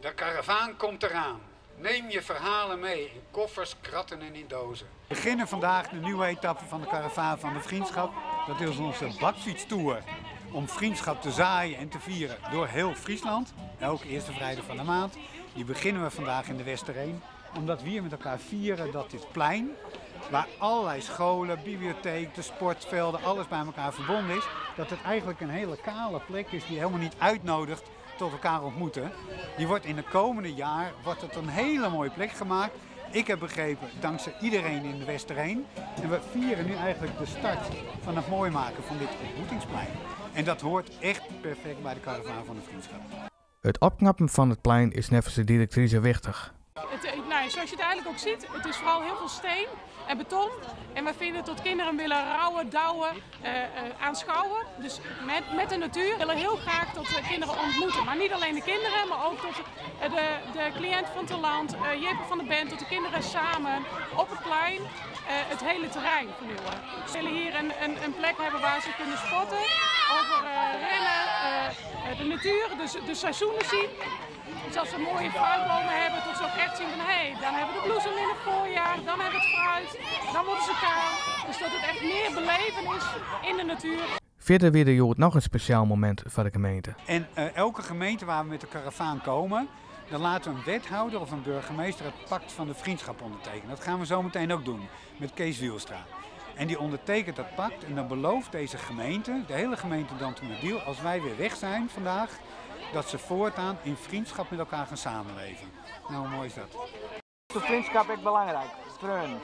De karavaan komt eraan. Neem je verhalen mee in koffers, kratten en in dozen. We beginnen vandaag de nieuwe etappe van de karavaan van de vriendschap. Dat is onze bakfietstour. Om vriendschap te zaaien en te vieren door heel Friesland. Elke eerste vrijdag van de maand. Die beginnen we vandaag in de Westereen. Omdat we hier met elkaar vieren dat dit plein, waar allerlei scholen, bibliotheek, de sportvelden, alles bij elkaar verbonden is, dat het eigenlijk een hele kale plek is die helemaal niet uitnodigt tot elkaar ontmoeten. Die wordt in de komende jaar wordt het een hele mooie plek gemaakt. Ik heb begrepen, dankzij iedereen in de Westereen. En we vieren nu eigenlijk de start van het mooi maken van dit ontmoetingsplein. En dat hoort echt perfect bij de karavaan van de vriendschap. It opknappen fan it plein is neffens de direktrise wichtich. Nou, zoals je het eigenlijk ook ziet, het is vooral heel veel steen en beton. En we vinden dat kinderen willen rouwen, douwen, aanschouwen. Dus met de natuur. We willen heel graag dat de kinderen ontmoeten. Maar niet alleen de kinderen, maar ook tot de cliënt van Talant, Jeppe van de Bent, tot de kinderen samen op het plein het hele terrein vernieuwen. We willen hier een plek hebben waar ze kunnen sporten, over rennen, de natuur, dus de seizoenen zien. Dus als we mooie fruitbomen hebben, tot ze ook echt zien van hé, hey, dan hebben we de bloesem in het voorjaar, dan hebben we het fruit, dan worden ze kaal. Dus dat het echt meer beleven is in de natuur. Fierder wie der hjoed noch in spesjaal momint foar de gemeente. En elke gemeente waar we met de karavaan komen, dan laten we een wethouder of een burgemeester het pact van de vriendschap ondertekenen. Dat gaan we zo meteen ook doen met Kees Wielstra. En die ondertekent dat pact en dan belooft deze gemeente, de hele gemeente Dantumadiel, als wij weer weg zijn vandaag, dat ze voortaan in vriendschap met elkaar gaan samenleven. Nou, hoe mooi is dat? Is de vriendschap echt belangrijk? Freonen?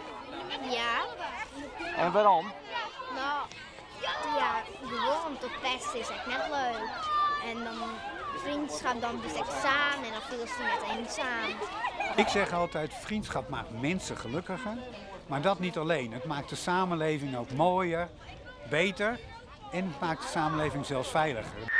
Ja. En waarom? Nou, ja, gewoon om te pesten is echt net leuk. En dan vriendschap, dan ben ik samen en dan voel je net eenzaam. Ik zeg altijd, vriendschap maakt mensen gelukkiger. Maar dat niet alleen. Het maakt de samenleving ook mooier, beter en het maakt de samenleving zelfs veiliger.